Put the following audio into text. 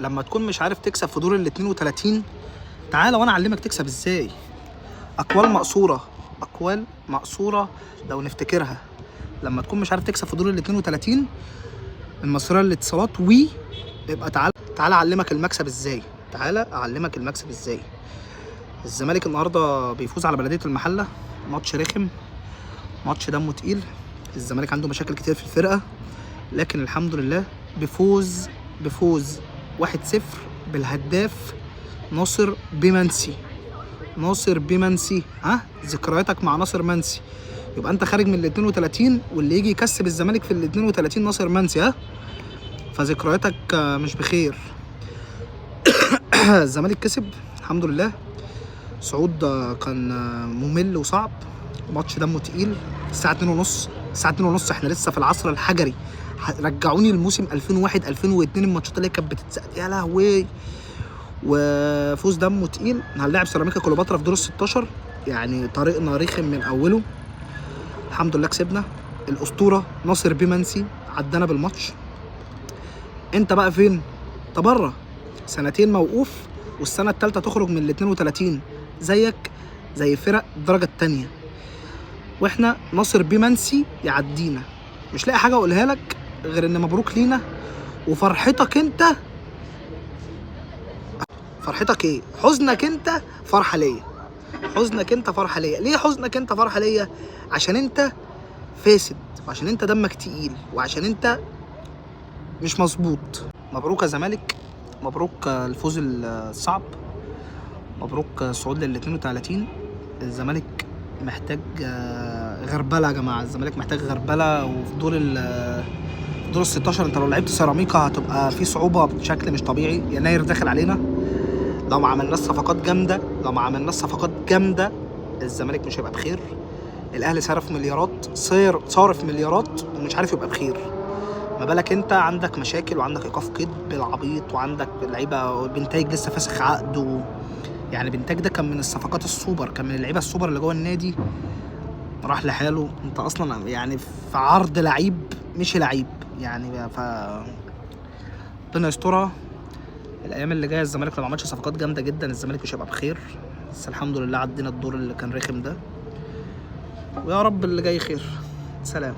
لما تكون مش عارف تكسب في دور ال 32 تعالى وانا اعلمك تكسب ازاي. اقوال مقصورة، اقوال مقصورة لو نفتكرها. لما تكون مش عارف تكسب في دور ال 32 المصرية للاتصالات وي، يبقى تعالى تعالى اعلمك المكسب ازاي، تعالى اعلمك المكسب ازاي. الزمالك النهارده بيفوز على بلديه المحلة، ماتش رخم، ماتش دمه تقيل. الزمالك عنده مشاكل كتير في الفرقة، لكن الحمد لله بفوز 1-0 بالهداف ناصر بمنسي. ناصر بمنسي، ها ذكرياتك مع ناصر منسي. يبقى انت خارج من ال 32 واللي يجي يكسب الزمالك في ال 32 ناصر منسي، ها فذكرياتك مش بخير. الزمالك كسب الحمد لله. صعود كان ممل وصعب، ماتش دمه تقيل. الساعة 2:30، الساعة 2:30 احنا لسه في العصر الحجري. رجعوني الموسم 2001 2002، الماتشات اللي كانت بتتسقط يا لهوي. وفوز دمه تقيل. هنلاعب سيراميكا كليوباترا في دور ال 16، يعني طريقنا رخم من اوله. الحمد لله كسبنا. الاسطورة ناصر بيمنسي عدانا بالماتش. انت بقى فين؟ انت بره سنتين موقوف، والسنة الثالثة تخرج من ال 32 زيك زي فرق الدرجة الثانية. واحنا ناصر بيمنسي يعدينا. مش لاقي حاجة اقولها لك غير ان مبروك لينا. وفرحتك انت، فرحتك ايه؟ حزنك انت فرحه ليا. حزنك انت فرحه ليا. ليه حزنك انت فرحه ليا؟ عشان انت فاسد، وعشان انت دمك تقيل، وعشان انت مش مظبوط. مبروك يا زمالك، مبروك الفوز الصعب، مبروك الصعود لل 32. الزمالك محتاج غربله يا جماعة، الزمالك محتاج غربله. وفي دور ال 16 انت لو لعبت سيراميكا هتبقى في صعوبة بشكل مش طبيعي. يناير داخل علينا، لو ما عملناش صفقات جامدة، لو ما عملناش صفقات جامدة الزمالك مش هيبقى بخير. الاهلي صرف مليارات، صارف مليارات ومش عارف يبقى بخير. ما بالك انت عندك مشاكل وعندك ايقاف قيد بالعبيط، وعندك لعيبة بنتايج لسه فاسخ عقده. يعني بنتاج ده كان من الصفقات السوبر، كان من اللعيبة السوبر اللي جوه النادي، راح لحاله. انت اصلا يعني في عرض لعيب مش لعيب يعني، ف ربنا يسترها الايام اللي جاية. الزمالك لو ما عملش صفقات جامدة جدا الزمالك مش هيبقى بخير. بس الحمد لله عدينا الدور اللي كان رخم ده، ويا رب اللي جاي خير. سلام.